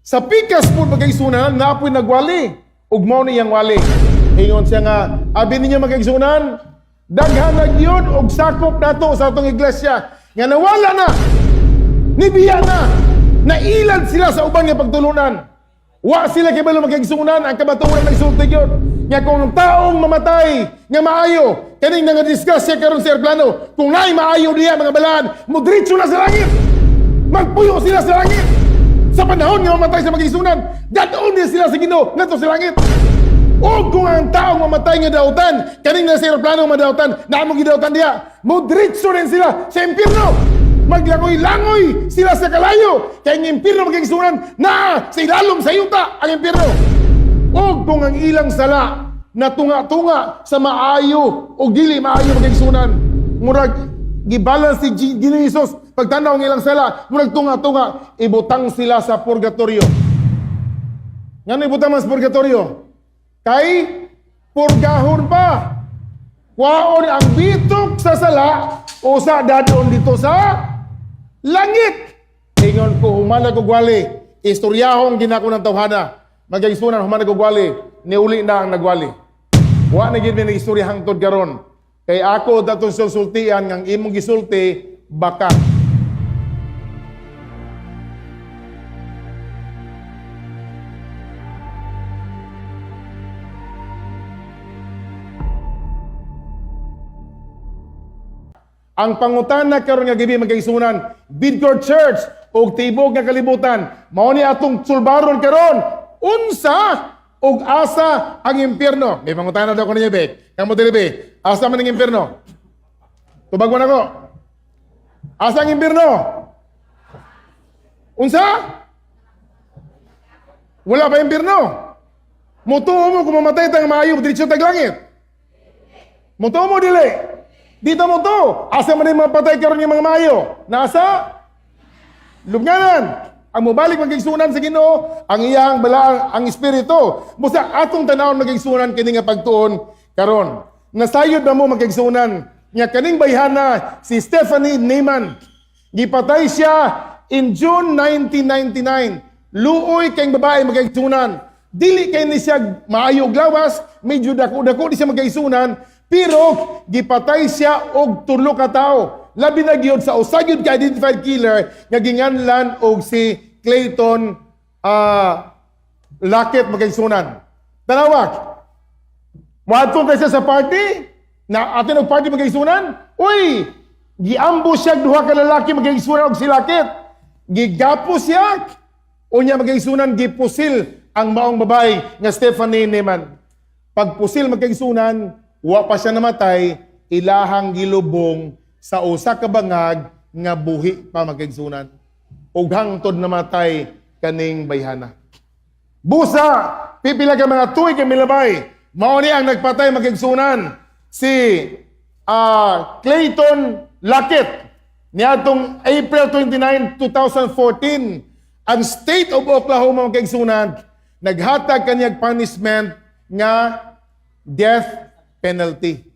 Sa pikas po magkaigsunan, naapoy nagwali. Ug mao ni iyang wali. Ingon siya nga, abi ninyo magkaigsunan, daghan na gyud og sakop nato sa atong iglesia nga nawala na, nibiya na, nailad sila sa uban nga pagtulunan. Wa sila kibalo magkaigsunan, ang kabaturan nagsulti gyud. Nga kung ang taong mamatay nga maayo, kaning nga disgrasya karon sa eroplano, kung naay maayo diya mga balaan, modiretso na sa langit. Magpuyo sila sa langit. Sa panahon nga mamatay sa magkaigsunan, dad-on niya sila sa Ginoo ngadto sa langit. O kung ang taong mamatay nga dautan, kaning nasa eroplano madautan, naamong gidautan diha, modiretso rin sila sa impyerno. Maglangoy-langoy sila sa kalayo. Kay ang impyerno magkaigsunan, naa sa ilalom sa yuta ang impyerno. O kung ang ilang sala natunga-tunga sa maayo o dili maayo magkaigsunan, murag gibalance si Ginoo Jesus pagtanaw ang ilang sala, murag tunga-tunga, ibutang sila sa purgatorio. Ngano ibutang man sa purgatorio? Kay purgahon pa. Kwaon ang bitok sa sala o sa dadon dito sa langit. Ingon ko, human og wali. Istoryahong ginako ng tawhana. Magaigsunan, human og wali. Niuli na ang nagwali. Wa na gid mi nag-istorya hangtod karon. Kay ako datong sultian ngang imong gisulti baka. Ang pangutana karon nga gabi magkaigsunan, Bidcor Church ug tibok nga kalibutan, mao ni atong sulbaron karon. Unsa ug asa ang impyerno? May pangutana daw ko ninyo be. Kamo dili be. Asa man ang impyerno? Tubag mo na ko. Asa ang impyerno? Unsa? Wala pa impyerno. Mutuo mo kung mamatay tang maayo diretso tag langit. Mutuo mo dili. Dito mo to. Asa man yung mga patay karon yung mga maayo? Nasa lubnganan. Ang mobalik magigsunan sa Ginoo, ang iyang balaang ang espiritu. Busa atong tanawon magigsunan kini nga pagtuon karon. Nasayod na mo magigsunan nga kaning bayhana si Stephanie Neyman. Gipatay siya in June 1999. Luoy kay babae magigsunan. Dili kay ni siya maayo og lawas, medyo dako-dako di siya magigsunan, pero gipatay siya og tulo ka tawo. Labi na gyud sa usa gyud ka identified killer nga ginganlan og si Clayton Lockett magkaigsunan. Tanawak. Moadto kay siya sa party na atin og party magkaigsunan. Uy, giambush siya duha ka lalaki magkaigsunan og si Lockett. Gigapo siya. Unya magkaigsunan gipusil ang maong babae nga Stephanie Neyman. Pagpusil magkaigsunan, wa pa siya namatay, ilahang gilubong sa usa ka bangag nga buhi pa magkaigsunan. Ug hangtod namatay kaning bayhana. Busa, pipila ka mga tuig kay milabay. Mao ni ang nagpatay magkaigsunan si Clayton Lockett niadtong April 29, 2014. Ang State of Oklahoma magkaigsunan naghatag kaniyag punishment nga death penalty.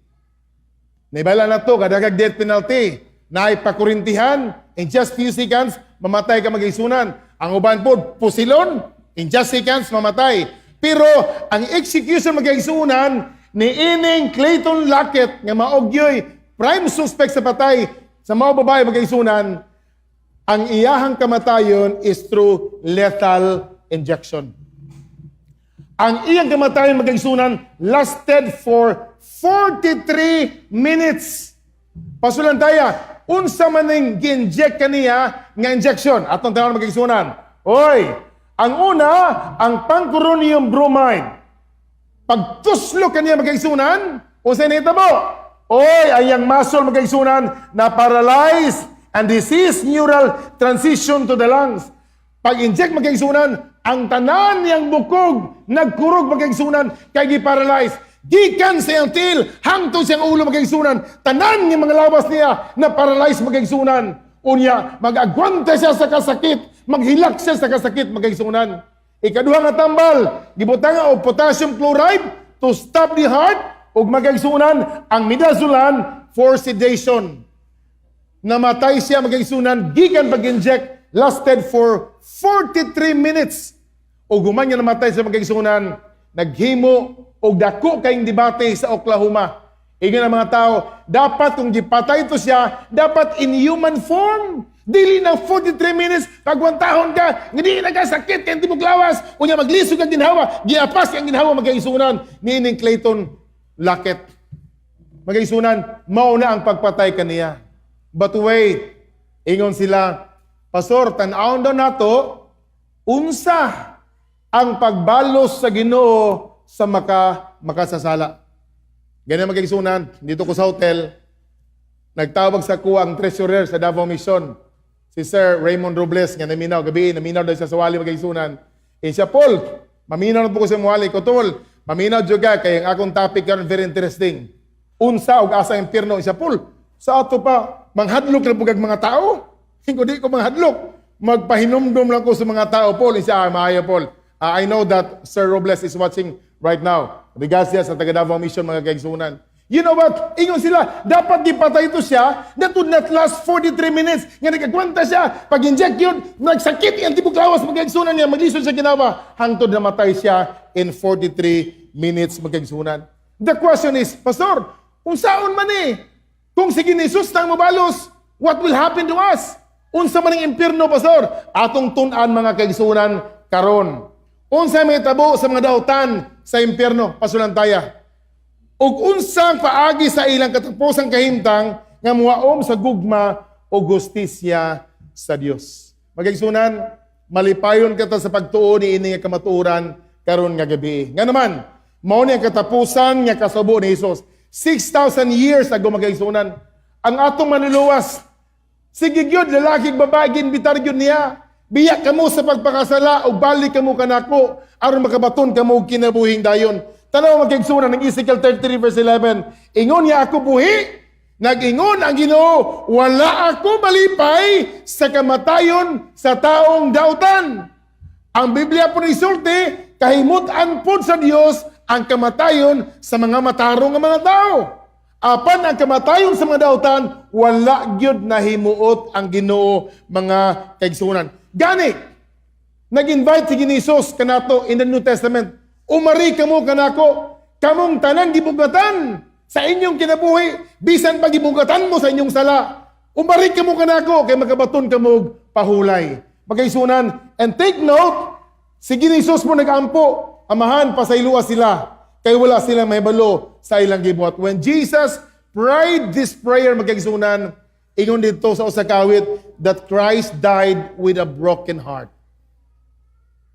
Naibala na to, kadagag death penalty. Naipakurintihan, in just few seconds, mamatay ka mag-isunan. Ang uban po, pusilon, in just seconds, mamatay. Pero ang execution mag-isunan ni ining Clayton Lockett nga maogyoy prime suspect sa patay sa mga babae mag-isunan, ang iyahang kamatayon is through lethal injection. Ang iyang kamatayon magkaigsunan lasted for 43 minutes. Pasulan taya, unsa man ning gi-inject kaniya nga injection? Atong tanawon magkaigsunan. Oy, ang una, ang pancuronium bromide. Pagtuslo kaniya magkaigsunan, unsa nahitabo? Oy, ang iyang muscle magkaigsunan na paralyzed and disease neural transition to the lungs. Pag-inject magkaigsunan, ang tanan niyang bukog nagkurog magkaigsunan kay gi-paralyze. Gikan sa iyang tiil, hangtod siyang ulo magkaigsunan, tanan niyang mga lawas niya na paralyze magkaigsunan. Unya, mag-agwante siya sa kasakit, maghilak siya sa kasakit magkaigsunan. Ikaduha nga tambal, gibutang og potassium chloride to stop the heart ug magkaigsunan ang midazolam for sedation. Namatay siya magkaigsunan gikan pag-inject, lasted for 43 minutes. Ug human nga namatay sa, mga kaigsuonan, naghimo og dako kayong debate sa Oklahoma. Ingon ang mga tao, dapat kung gipatay to siya, dapat in human form. Dili na 43 minutes, pagwantahon ka, hindi na ka sakit, kay tibok lawas, unya maglisod kang ginhawa, giapas ang ginhawa, mga kaigsuonan, niining Clayton Lockett. Mga kaigsuonan, mao na ang pagpatay kaniya. But wait, ingon sila, "Pastor, tan-awon daw nato, unsa ang pagbalos sa Ginoo sa makasasala." Ganyan, mga kaigsuonan, dito ko sa hotel, nagtawag sa kuha ang treasurer sa Davao Mission, si Sir Raymond Robles, nga naminaw, gabi, naminaw dahil sa sawali, mga kaigsuonan. Eh siya, "Paul, maminaw na po ko sa muwali." Ko, "Tol, maminaw juga, kay ang akong topic karon very interesting. Unsa og asa ang impyerno?" Siya, "Paul, sa ato pa, manghadlok na pugag mga tao." "Hindi ko manghadlok. Magpahinumdum lang ko sa mga tao, Paul." Siya, "Ah, maayo, Paul." Ah, I know that Sir Robles is watching right now. Regards siya sa taga Davao Mission, mga kaigsuonan. You know what? Ingon sila, dapat gipatay ito siya, that would not last 43 minutes. Nga nagagwanta siya, pag-inject yun, nagsakit ang tibok lawas, mga kaigsuonan niya, maglisod siya ginawa, hangtod namatay siya in 43 minutes, mga kaigsuonan. The question is, "Pastor, unsaon man eh? Kung sige ni Jesus nang mobalos, what will happen to us? Unsa man ang impyerno, Pastor?" Atong tun-an, mga kaigsuonan, karon. Unsa may tabo sa mga dautan sa impyerno, pasulantaya? Ug unsang paagi sa ilang katapusang kahimtang nga muwaom sa gugma o hustisya sa Dios? Mga kaigsuonan, malipayon kita sa pagtuo ni ini nga kamatuoran karon nga gabi. Nga naman, mao ni ang katapusan nga kasubo ni Jesus. 6,000 years ago, mga kaigsuonan, ang atong manluluwas, sige gyud, lalaki ug babae, ginbitar gyud niya. "Biya kamo sa pagpakasala o balik kamo kanako aron makabaton kamo og kinabuhing dayon." Tanaw, mga kaigsuonan, ng Ezekiel 33 verse 11. "Ingon niya ako buhi, nag-ingon ang Ginoo, wala ako malipay sa kamatayon sa taong dautan." Ang Biblia po isulti, kahimut-an po sa Dios ang kamatayon sa mga matarong nga mga tao. Apan ang kamatayon sa mga dautan, wala gyud nahimuot ang Ginoo, mga kaigsuonan. Gani, nag-invite si Ginoong kanato in the New Testament. "Umari kamo kanako, kamong tanan gibugatan sa inyong kinabuhi, bisan pa gibugatan mo sa inyong sala. Umari kamo kanako kay makabaton kamo og pahulay." Mga kaigsuonan, and take note, si Ginoong mo nag-ampo, "Amahan, pasayloa sila, kay wala sila mahibalo sa ilang gibuhat." When Jesus prayed this prayer, mga kaigsuonan, ingon dito sa usa ka awit that Christ died with a broken heart.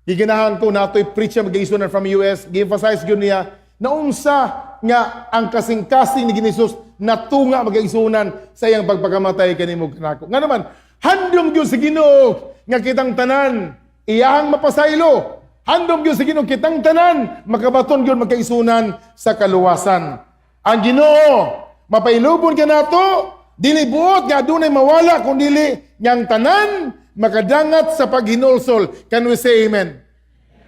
Giganahan ko nato'y preacher, mga kaigsuonan, from US, gi-emphasize gyud niya na unsa nga ang kasing-kasing ni Jesus natunga, mga kaigsuonan, sa iyang pagpakamatay kanimo kanako. Nga naman, handom gyud sa Ginoo nga kitang tanan iyang mapasaylo. Handom gyud sa Ginoo kitang tanan makabaton gyud, mga kaigsuonan, sa kaluwasan. Ang Ginoo mapailubon kanato, dili buot nga adunay mawala kun dili ngang tanan makadangat sa paghinulsol. Can we say amen?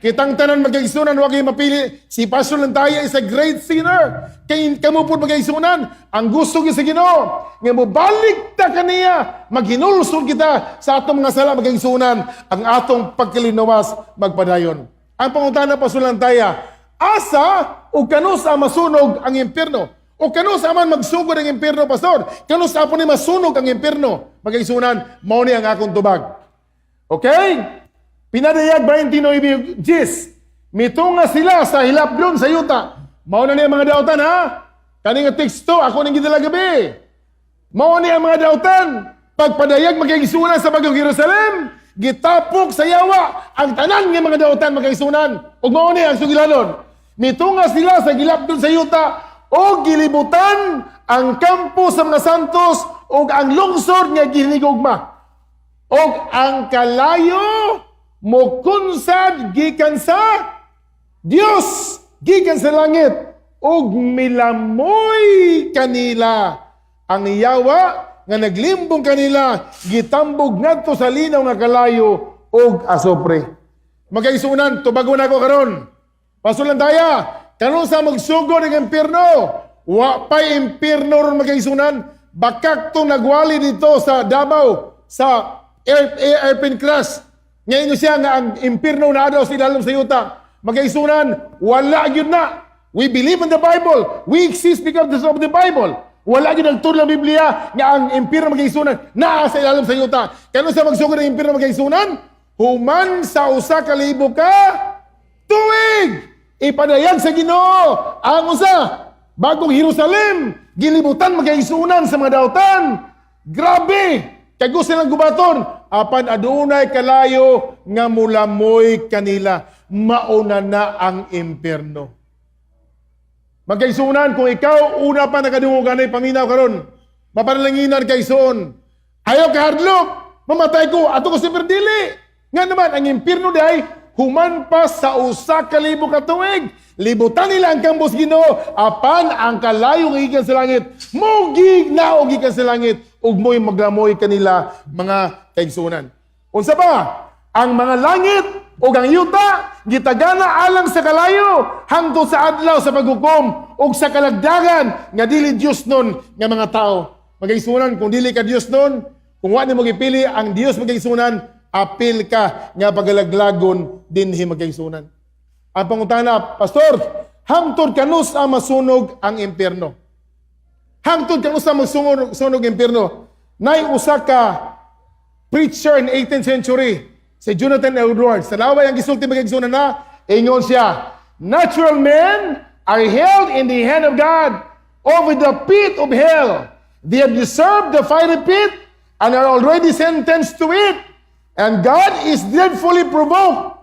Kitang tanan, mga kaigsuonan, wag kayo mapili. Si Pastor Lantaya is a great sinner. Kay kamo po, mga kaigsuonan, ang gusto gyud sa Ginoo nga mobalik ta kaniya, maghinulsol kita sa atong mga sala, mga kaigsuonan, ang atong pagkalinawas magpadayon. Ang pangutana, Pastor Lantaya, asa o kanus-a masunog ang impyerno? O kanus-a man magsugod ang impyerno, Pastor? Kanus-a po ni masunog ang impyerno? Mga kaigsuonan, mao ni ang akong tubag. Okay? Pinadayag 29 Gis. Mitunga sila sa hilabdon sa yuta. Mao na niya mga dautan, ha? Kani nga teksto ako ning gidala gabi. Mao ni ang mga dautan. Pagpadayag, mga kaigsuonan, sa Bagong Jerusalem, gitapok sa yawa ang tanan nga mga dautan, mga kaigsuonan. Ug mao ni ang sugilanon. Mitunga sila sa gilabdon sa yuta o gilibutan ang kampo sa mga santos ug ang lungsod nga ginigugma. Og ang kalayo mokunsad gikan sa Dios, gikan sa langit, ug milamoy kanila. Ang yawa nga naglimbong kanila gitambog ngadto sa linaw nga kalayo ug asopre. Mga kaigsuonan, tubagon ako karon. Pastor Lantaya, kanus-a magsugod ang impyerno? Wa pa'y impyerno ron, mga kaigsuonan. Bakak tong nagwali dito sa Davao sa airplane crash. Ngayon siya nga ang impierno naa daw sa ilalom sa yuta. Magkaigsuonan, wala gyud na. We believe in the Bible. We exist because of the Bible. Wala gyud nagtudlo ang Biblia nga ang impierno, magkaigsuonan, naa sa ilalom sa yuta. Kanus-a magsugod ang impierno, magkaigsuonan? Human sa 1,000 ka tuig. Ipadayag sa Ginoo ang usa bagong Jerusalem, gilibutan, magkaigsuonan, sa mga dautan. Grabe! Kay gusto silang gubaton, apan adunay kalayo nga mulamoy kanila. Mauna na ang impierno. Magkaigsuonan, kung ikaw una pa nakadungog anay, paminaw karon. Mapanalanginan kay igsoon. Ayaw kahadlok, mamatay ko, adto ko sa dili. Nga naman, ang impierno diay, human pa sa 1,000 ka tuig. Libutan nila ang kambos Ginoo, apan ang kalayong gikan sa langit, mugig na og gikan sa langit, ug mo'y maglamoy kanila, mga kaigsuonan. Unsa pa? Ang mga langit ug ang yuta gitagana alang sa kalayo hangtod sa adlaw sa paghukom ug sa kalagdagan nga dili Dios nun nga mga tao. Magaigsuonan, kung dili ka Dios nun, kung wa nimo gipili ang Dios, magaigsuonan, apil ka nga pagalaglagon dinhi, magaigsuonan. Ang pangutana, "Pastor, hangtod kanus ang masunog ang impierno? Hangtod kanus ang magsunog sunog impierno?" Nay usa ka preacher in 18th century, si Jonathan Edwards. Sa laway ang gisulti, magaigsuonan na, ingon siya, "Natural men are held in the hand of God over the pit of hell. They have deserved the fiery pit and are already sentenced to it. And God is dreadfully provoked.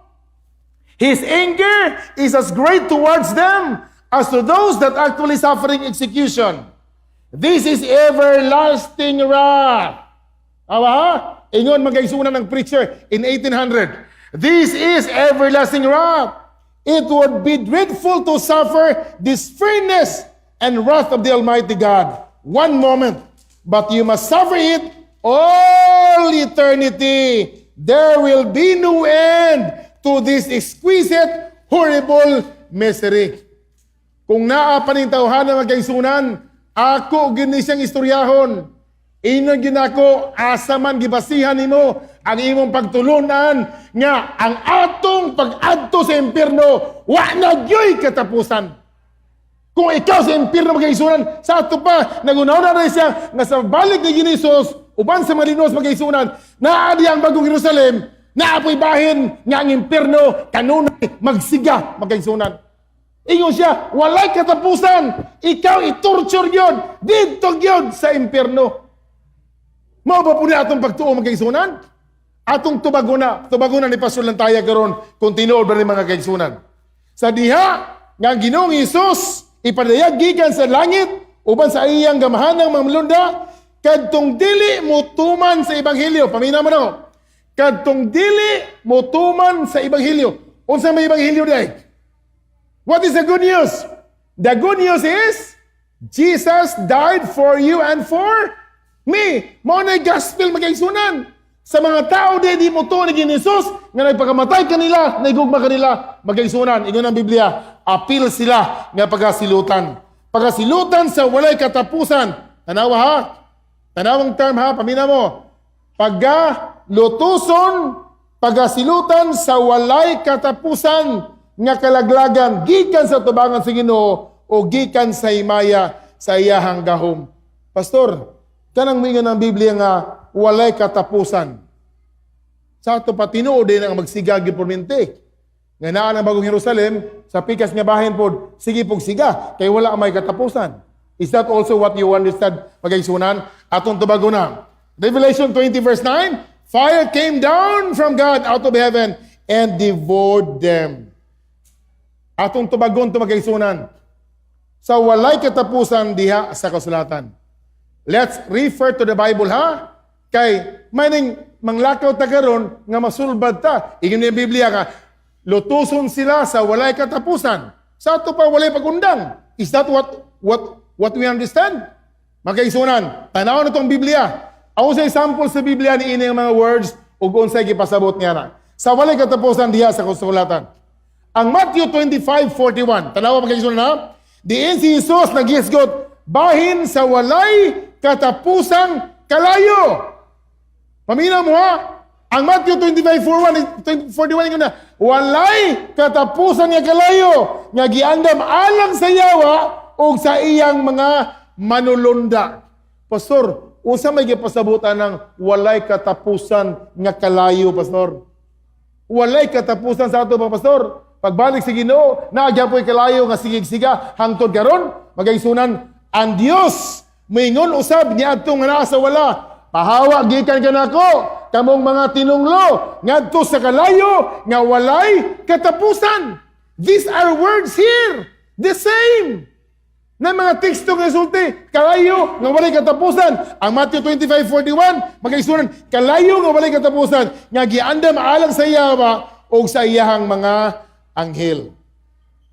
His anger is as great towards them as to those that actually suffering execution. This is everlasting wrath." Awa ha? Ingon, magaigsuonan, ng preacher in 1800. "This is everlasting wrath. It would be dreadful to suffer this furnace and wrath of the Almighty God one moment, but you must suffer it all eternity. There will be no end to this exquisite, horrible misery." Kung naa pa ning tawhana, magkaigsuonan, ako gini siyang istoryahon. Inon ginako, asa man gibasihan nimo ang imong pagtulunan nga ang atong pag-adto sa impierno, wa na gyoy katapusan. Kung ikaw sa impierno, magkaigsuonan, sa ato pa, nagunaw na rin siya nga sa balik ni Jesus, uban sa mga linos, magkaigsuonan, naa di ang bagong Jerusalem, naapoy bahin nga ang impierno kanunay magsiga, magkaigsuonan. Ingon siya, walay katapusan. Ikaw i-torture yun. Dito yun sa impierno. Mao ba po ni atong pagtuo, magkaigsuonan? Atong tubaguna, tubaguna ni Pastor Lantaya karon kung tinuod ba ni, mga kaigsuonan. Sa diha nga ang Ginoong Hesus ipadayag gikan sa langit uban sa iyang gamahanang mga malunda kadtong dili motuman sa ebanghelyo. Paminaw man ako. Kadtong dili motuman sa ebanghelyo. Unsa may ebanghelyo diay? What is the good news? The good news is Jesus died for you and for me. Mao na gospel, magkaigsuonan. Sa mga tao di mo to ni Jesus nga nagpakamatay kanila, naigugma kanila, magkaigsuonan. Ingon ang Biblia, apil sila nga pagasilutan. Pagasilutan sa walay katapusan. Tanawa ha. Tanawang term ha, paminaw mo. Pagka lutuson, pagasilutan sa walay katapusan nga kalaglagan gikan sa tubangan sa Ginoo o gikan sa himaya sa iyahang gahom. Pastor, kanang moingon ang Biblia nga walay katapusan. Sa ato pa, tinuod din ang magsiga gyud permente. Nga naa ang bagong Jerusalem sa pikas nga bahin pod, sige pug siga kay wala may katapusan. Is that also what you understand, magaigsuonan? Atong tubago na. Revelation 20 verse 9, "Fire came down from God out of heaven and devoured them." Atong tubagon to, magaigsuonan. Sa walay katapusan diha sa kasulatan. Let's refer to the Bible ha. Kay maning manglakaw ta karon nga masulbad ta. Ingon ni Biblia ka lutuson sila sa walay katapusan. Sa ato pa, walay pagundang. Is that what we understand? Magkaigsuonan, tanaw na tong Biblia. Ako sa example sa Biblia ni ini ang mga words ug unsay gipasabot niya na. Sa walay katapusan diha sa kasulatan. Ang Matthew 25:41, tanawa, magkaigsuonan na, diin si Jesus naghisgot bahin sa walay katapusang kalayo. Paminaw mo ha. Ang Matthew 25, 41, 41 na, walay katapusan nga kalayo nga giandam alang sa yawa o sa iyang mga manulunda. Pastor, unsa may gipasabutan ng walay katapusan nga kalayo, Pastor? Walay katapusan sa ato ba, Pastor? Pagbalik sa Ginoo, naa gyapoy kalayo nga sigig-siga hangtod karon, magaigsunan ang Dios moingon usab niadto nga naa sa wala. Pahawa gikan kanako, kamong mga tinunglo, ngadto sa kalayo nga walay katapusan. These are words here, the same na mga teksto nga sulti, kalayo nga walay katapusan. Ang Matthew 25:41, magaigsunan, kalayo nga walay katapusan, nga giandam alang sa yawa o sa iyahang mga anghel.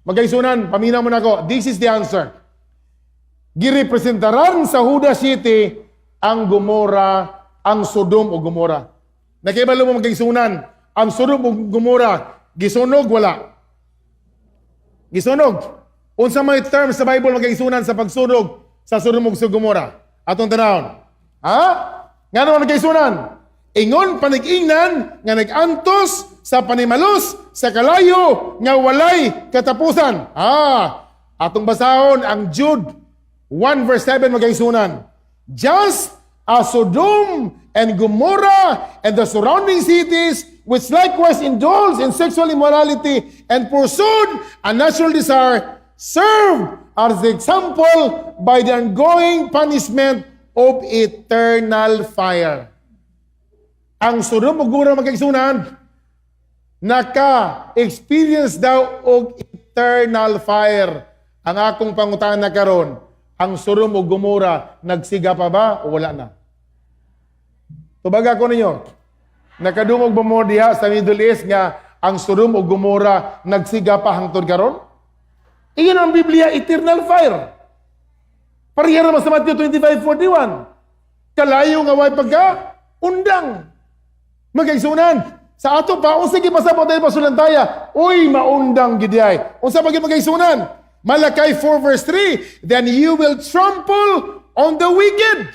Magaigsunan, paminaw mo nako, this is the answer. Girepresentaran sa Judas 7 ang Gomora, ang Sodom o Gomora. Nakibalo mo, magaigsunan, ang Sodom o Gomora, gisunog, wala? Gisunog. Unsa may term sa Bible, magaigsunan, sa pagsunog sa Sodom ug sa Gomora? Atong tanawon. Ha? Ngano man, magaigsunan? Ingon panig-ingnan nga nag-antos sa panimalos sa kalayo nga walay katapusan. Ah, atong basahon ang Jude 1 verse 7, magaigsunan. Just as Sodom and Gomorrah and the surrounding cities, which likewise indulged in sexual immorality and pursued unnatural desire, served as the example by the ongoing punishment of eternal fire. Ang Sodom ug Gomorrah, magaigsunan, naka-experience daw og eternal fire. Ang akong pangutana karon, ang Sodom ug Gomorrah nagsiga pa ba o wala na? Tubaga ko ninyo. Nakadungog ba mo diha sa Middle East nga ang Sodom ug Gomorrah nagsiga pa hangtod karon? Iyon ang Biblia, eternal fire. Pareha naman sa Matthew 25:41. Kalayo nga way pagka undang. Magaigsunan, sa ato pa, unsa gipasabot tayo pasulantaya? Uy, maundang gid ay. Unsa pa gyud, magaigsunan? Malachi 4 verse 3, "Then you will trample on the wicked.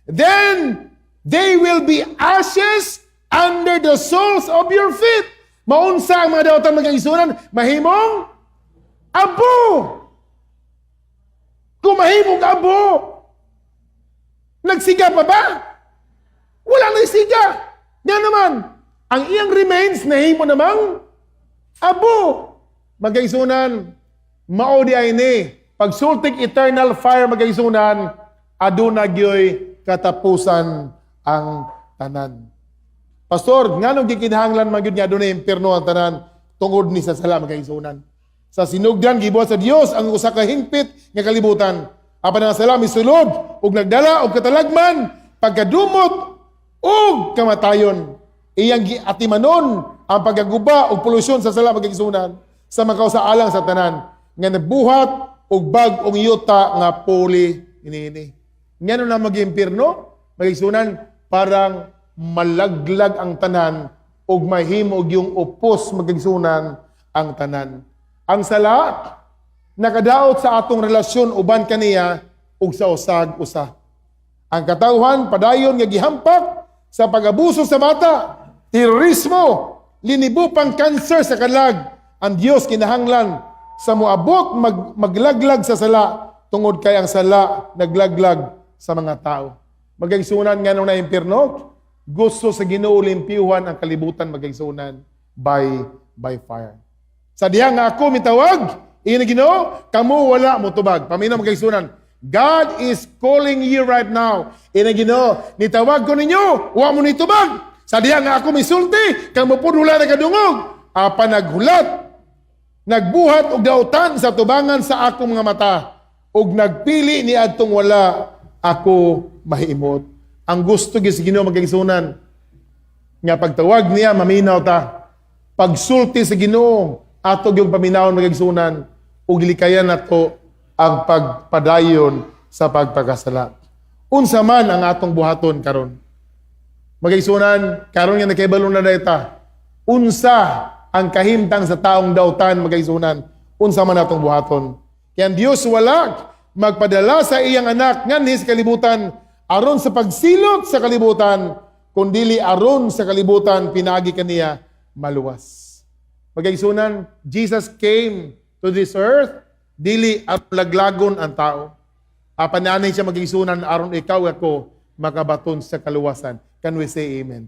Then they will be ashes under the soles of your feet." Maunsa ang mga dautan, magaigsunan? Mahimong abo. Kung mahimong abo, nagsiga pa ba? Wala na siga. Nga naman, ang iyang remains nahimo namang abo. Magaigsunan, mao di ay ni. Pagsultik eternal fire, magaigsunan, aduna gyoy katapusan ang tanan. Pastor, nganong gikinahanglan man gyud nga adunay impierno ang tanan? Tungod ni sa sala, magaigsunan. Sa sinugdan gibuhat sa Dios ang usa ka hingpit nga kalibutan. Apan ang sala misulod ug nagdala og katalagman, pagkadumot ug kamatayon. Iyang giatimanon ang pagkaguba ug polusyon sa sala, magaigsunan, sa makausa alang sa tanan nga nabuhat og bag-ong yuta nga puli niini. Ngano na mag-impierno? Magaigsunan, parang malaglag ang tanan ug mahimo yung upos, magaigsunan, ang tanan. Ang sala nakadaot sa atong relasyon uban kaniya ug sa usag usa. Ang katawhan padayon nga gihampak sa pag-abuso sa bata, terorismo, linibupang cancer sa kalag. Ang Dios kinahanglan sa moabot maglaglag sa sala tungod kay ang sala naglaglag sa mga tao. Magaigsunan, nganong na impierno? Gusto sa Ginoo limpyuhan ang kalibutan, magaigsunan, by fire. Sa diha nga ako mitawag, ingon Ginoo, kamo wala mo tubag. Paminaw, magaigsunan. God is calling you right now. Ingon Ginoo, nitawag ko ninyo, wa mo nitubag. Sa diha nga ako misulti, kamo pud wala nakadungog. Apan naghulat, nagbuhat og dautan sa tubangan sa akong mga mata, ug nagpili ni adtong wala ako mahimot. Ang gusto gyud sa Ginoo, magaigsunan, nga pagtawag niya maminaw ta. Pagsulti sa Ginoo ato yung paminawon, magaigsunan, ug likayan nato ang pagpadayon sa pagpakasala. Unsa man ang atong buhaton karon? Magaigsunan, karon nga nakahibalo na ta, unsa ang kahimtang sa taong dautan, magaigsunan, unsa man atong buhaton? Kaya ang Dios wala magpadala sa iyang anak nganhi sa kalibutan aron sa pagsilot sa kalibutan. Kundili aron sa kalibutan pinaagi kaniya maluwas. Magaigsunan, Jesus came to this earth dili aron laglagon ang tao. Apan niani siya, magaigsunan, aron ikaw ako makabaton sa kaluwasan. Can we say amen?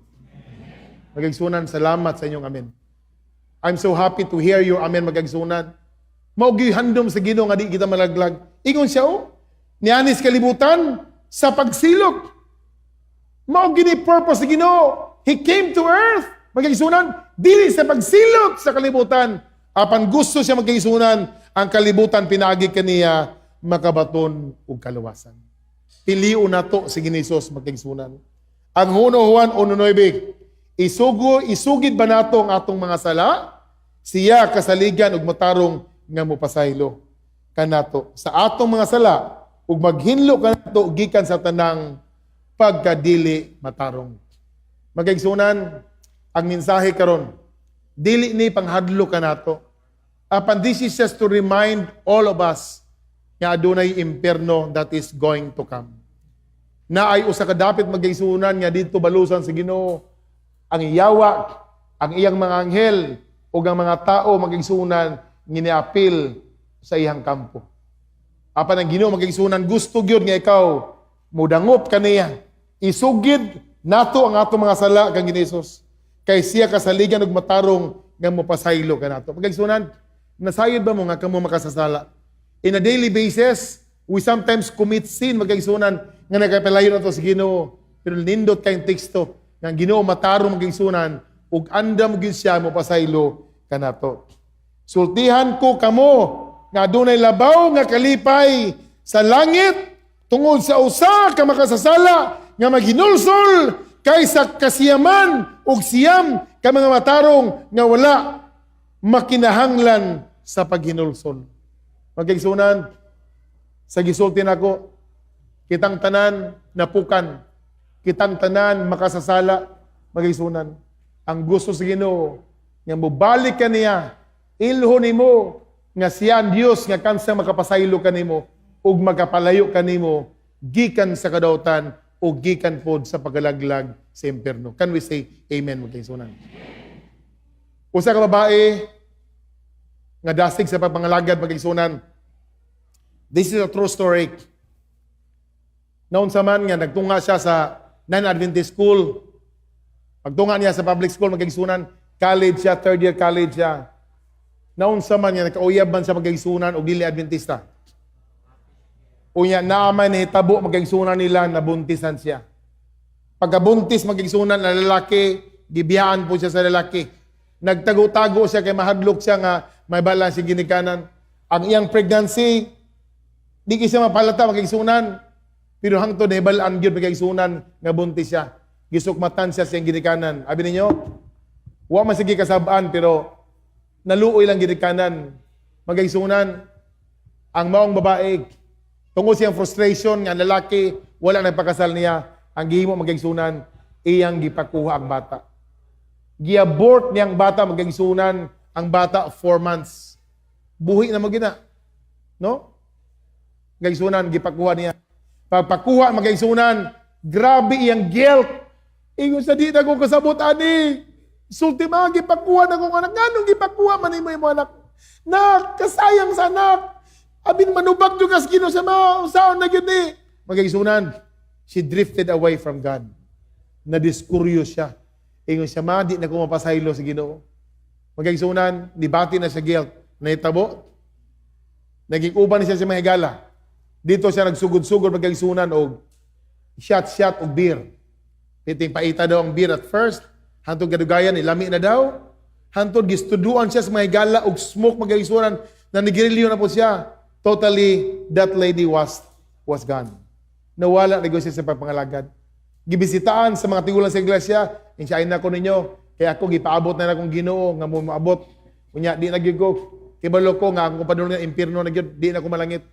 Magaigsunan, salamat sa inyong amen. I'm so happy to hear your amen, magaigsunan. Mao gyud handom sa Ginoo nga di kita malaglag. Ingon siya, oh, niani sa kalibutan sa pagsilok. Mao gyud ni purpose sa Ginoo. He came to earth, magaigsunan, dili sa pagsilok sa kalibutan. Apan gusto siya, magaigsunan, ang kalibutan pinaagi kaniya makabaton og kaluwasan. Pilion nato si Ginoong Hesus, magaigsunan. Ang 1 Juan 1:9, Isugid ba nato ang atong mga sala? Siya kasaligan ug matarong nga mopasaylo kanato sa atong mga sala ug maghinlo kanato gikan sa tanang pagkadili matarong. Magaigsunan, ang mensahe karon dili ni panghadlok kanato. Apan this is just to remind all of us nga adunay impierno that is going to come. Naay usa ka dapit, magaigsunan, nga didto balusan sa Ginoo ang yawa, ang iyang mga anghel ug ang mga tao, magaigsunan, nginiapil sa iyang kampo. Apan ang Ginoo, magaigsunan, gusto gyud nga ikaw mudangop kaniya. Isugid nato ang atong mga sala kang Ginoo Hesus. Kay siya kasaligan ug matarong nga mopasaylo kanato. Magaigsunan, nasayod ba mo nga kamo makasasala? In a daily basis, we sometimes commit sin, magaigsunan, nga nagapalayo nato sa Ginoo. Pero nindot kayong teksto nga ang Ginoo matarong, magaigsunan, ug andam gyud siya mopasaylo kanato. Sultihan ko kamo nga adunay labaw nga kalipay sa langit tungod sa usa ka makasasala nga maghinulsol kaysa 99 ka mga matarong nga wala makinahanglan sa paghinulsol. Magaigsunan, sa gisulti nako, kitang tanan napukan, kitang tanan makasasala, magaigsunan. Ang gusto sa Ginoo nga mobalik ka niya, ilho nimo nga siya ang Dios nga kansang makapasaylo kanimo ug makapalayo kanimo gikan sa kadautan o gikan pod sa pagkalaglag sa impierno. Can we say amen, magaigsunan? Usa ka babae nga dasig sa pagpangalagad, magaigsunan. This is a true story. Naunsa man nga nagtunga siya sa non-Adventist school. Pagtunga niya sa public school, magaigsunan, college siya, third year college siya. Naunsa man nga nakauyab man siya, magaigsunan, og dili Adventista. Unya naa man nahitabo, magaigsunan, nila, nabuntisan siya. Pagkabuntis, magaigsunan, na lalaki, gibiyaan po siya sa lalaki. Nagtago-tago siya kay mahadlok siya nga may bala si ginikanan. Ang iyang pregnancy, di kay siya mapalata, magaigsunan. Pero hangtod nahibal-an gyud, magaigsunan, nga buntis siya. Gisukmatan siya sa iyang ginikanan. Abi ninyo, wa man sige kasabaan pero naluoy lang ginikanan. Magaigsunan, ang maong babae, tungod siyang frustration nga ang lalaki wala nagpakasal niya, ang gihimo, magaigsunan, iyang gipakuha ang bata. Giabort niyang bata, magaigsunan, ang bata 4 months. Buhi na mo gina. No? Magaigsunan, gipakuha niya. Pagpakuha, magaigsunan, grabe iyang guilt. Ingon sa, "Di na ko kasabot ani. Sulti ma, gipakuha na kong anak. Nganong gipakuha man nimo imo anak? Nak, kasayang sa anak. Abin manubag jud kas Ginoo sa ma, unsaon na gyud ni?" Magaigsunan, she drifted away from God. Nadiskuryo siya. Ingon siya, "Ma, di na ko mapasaylo sa Ginoo." Magaigsunan, nibati na siya guilt. Nahitabo. Naging uban siya sa mga higala. Dito siya nagsugod-sugod, magaigsunan, og shot-shot og beer. Piting paita daw ang beer at first. Hantod kadugayan, ilami na daw. Hantod gistuduan siya sa mga higala og smoke, magaigsunan, na nigarilyo na po siya. Totally, that lady was gone. Nawala na siya sa pagpangalagad. Gibisitaan sa mga tigulang sa iglesia, "Insyain na ko ninyo, kaya ako gipaabot na akong Ginoo nga mo maabot. Unya di na gyud ko. Kibalo ko nga akong padulong nga impierno na gyud, di na ko malangit."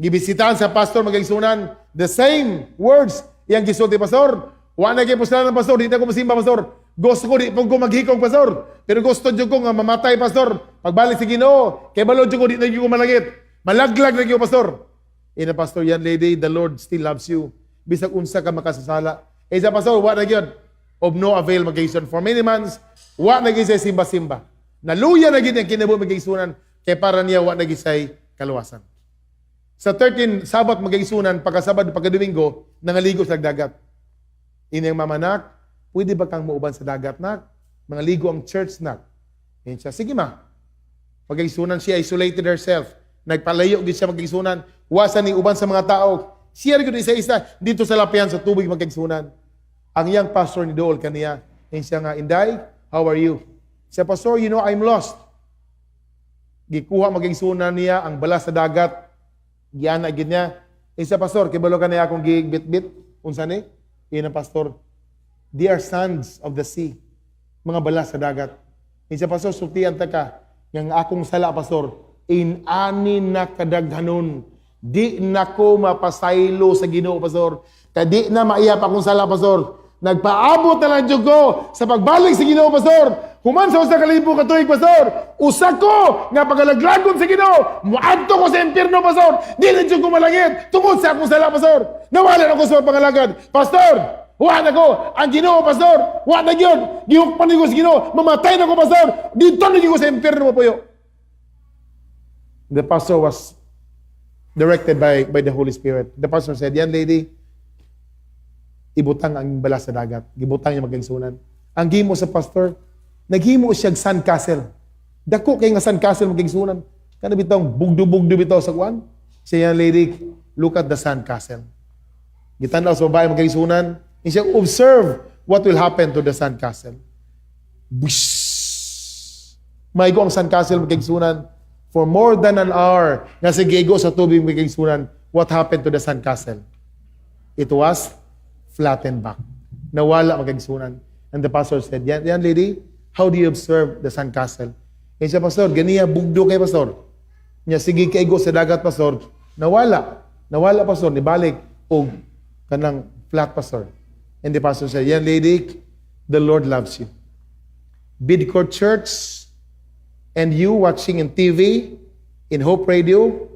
Gibisitaan sa pastor, magaigsunan, the same words iyang gisulti, "Pastor, wa na gyud ng pastor, di na ko masimba, pastor. Gusto ko di po ko maghikog, pastor. Pero gusto jud ko nga mamatay, pastor. Pagbalik sa Ginoo, kay balo jud ko di na gyud ko malangit. Malaglag na gyud, pastor." Ina pastor, "Yan lady, the Lord still loves you. Bisag unsa ka makasasala." "Eh sa pastor, wa na gyud." Of no avail, mga kaigsuonan. For many months, wa na gyud siya simba-simba. Naluya na gyud ang kinabuhi, mga kaigsuonan, kay para niya wa na gyud siya'y kaluwasan. Sa 13 Sabat, mga kaigsuonan, pagka Sabado, pagka Domingo, nangaligo sa dagat. Ingon iyang mama, "Nak, pwede ba kang muuban sa dagat, nak? Mangaligo ang church, nak." Ingon siya, "Sige, ma." Mga kaigsuonan, siya isolated herself. Nagpalayo gyud siya, mga kaigsuonan. Wa sa ni uban sa mga tao. Siya gyud isa-isa dito sa lapian sa tubig, mga kaigsuonan. Ang iyang pastor ni dool kaniya. Ingon siya nga, "Inday, how are you?" Siya, "Pastor, I'm lost." Gikuha, mga kaigsuonan, niya ang bala sa dagat. Giana gyud niya. Ingon siya, "Pastor, kibalo ka niya akong gibit-bit? Unsa ni?" Ingon ang pastor, "They are sands of the sea." Mga bala sa dagat. Ingon siya, "Pastor, sultian ta ka. Yang akong sala, pastor, inani na kadaghanon. Di na ko mapasaylo sa Ginoo, pastor. Kadi na maiyap akong sala, pastor. Nagpaabot na lang jud ko sa pagbalik sa Ginoo, pastor. Human sa 1000 ka tuig, pastor. Usa ko nga pagalaglagon sa Ginoo. Muadto ko sa impierno, pastor. Di na jud ko malangit tungod sa akong sala, pastor. Nawala na ko sa pangalagad. Pastor, wa na ko. Ang Ginoo, pastor. Wa na gyud. Gihukman ko sa Ginoo. Mamatay na ko, pastor. Dito na gyud ko sa impierno mapuyo." The pastor was directed by the Holy Spirit. The pastor said, "Yan lady, ibutang ang bala sa dagat." Gibutang niya, mga kaigsuonan. Ang gihimo sa pastor, naghimo siya sand castle. Dako kay nga sand castle, mga kaigsuonan. Kana bitong bugdo-bugdo bitaw sa kuan. Siya, "Yan lady, look at the sand castle." Gitanaw sa babae, mga kaigsuonan. Siya, "Observe what will happen to the sand castle." Bush! Maigo ang sand castle, mga kaigsuonan. For more than an hour, nga sige igo sa tubig, mga kaigsuonan, what happened to the sand castle? It was flattened back. Nawala, mga kaigsuonan. And the pastor said, "Yan, yan lady, how do you observe the sand castle?" Eh siya, "Pastor, ganiya, bugdo kay pastor. Nya sige kaigo sa dagat, pastor. Nawala. Nawala, pastor, nibalik og kanang flat, pastor." And the pastor said, "Yan lady, the Lord loves you. Bidcor Church and you watching in TV, in Hope Radio,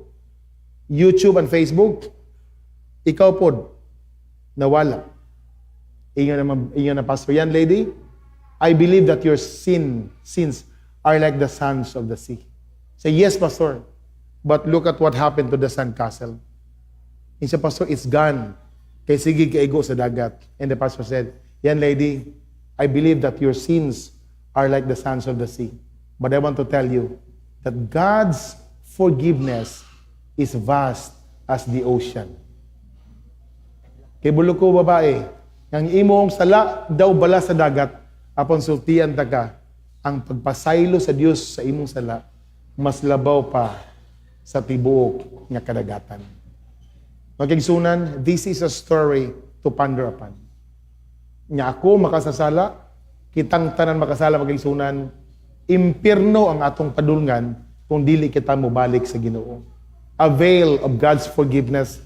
YouTube and Facebook, ikaw pod, nawala." Ingon naman, ingon na pastor, "Yan lady, I believe that your sins are like the sands of the sea." Say, "Yes, pastor. But look at what happened to the sand castle." He said, "Pastor, it's gone. Kay sige kaigo sa dagat." And the pastor said, "Yan lady, I believe that your sins are like the sands of the sea. But I want to tell you that God's forgiveness is vast as the ocean." Kay ko babae, ang imong sala daw bala sa dagat, apan sultian ta ka, ang pagpasaylo sa Dios sa imong sala, mas labaw pa sa tibuok nga kadagatan. Mga kaigsuonan, this is a story to ponder upon. Nya ako makasasala, kitang tanan makasala, mga kaigsuonan, impierno ang atong padulngan kung dili kita mobalik sa Ginoo. Avail of God's forgiveness.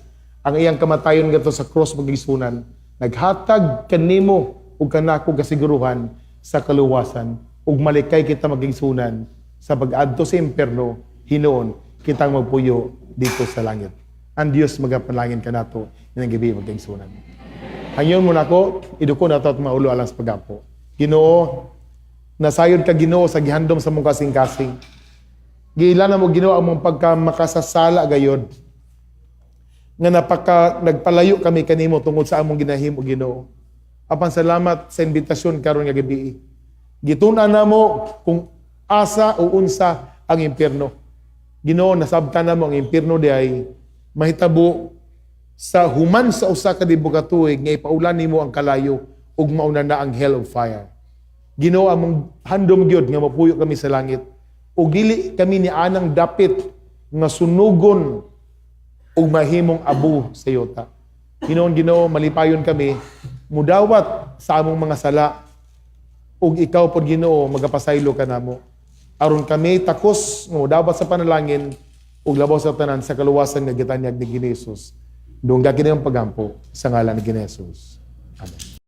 Ang iyang kamatayon ngadto sa cross, mga kaigsuonan, naghatag kanimo ug kanako kasiguruhan sa kaluwasan ug malikay kita, mga kaigsuonan, sa pag-adto sa impierno, hinuon kitang magpuyo dito sa langit. Ang Dios magapanalangin kanato ining gabi, mga kaigsuonan. Hangyon mo nako, iduko nato at maulo alang sa pagampo. Ginoo, nasayod ka, Ginoo, sa gihandom sa mong kasing-kasing. Giila na mo, Ginoo, ang mong pagka makasasala gayod. Nga napaka nagpalayo kami kanimo tungod sa among ginahimo, Ginoo. Apan salamat sa imbitasyon karon nga gabi. Gitun-an namo kung asa o unsa ang impierno. Ginoo, nasabtan namo ang impierno diay mahitabo sa human sa 1000 ka tuig nga ipaulan nimo ang kalayo ug mauna na ang hell of fire. Ginoo, among handom gyud nga mapuyo kami sa langit. Ug dili kami ni anang dapit nga sunugon ug mahimong abo sa yuta. Ginoo, Ginoo, malipayon kami mudawat sa among mga sala ug ikaw pod, Ginoo, magapasaylo ka namo. Aron kami takos nga mudawat sa panalangin ug labaw sa tanan sa kaluwasan nga gitanyag ni Ginoo Jesus. Dungga kini ang pagampo sa ngalan ni Ginoo Jesus. Amen.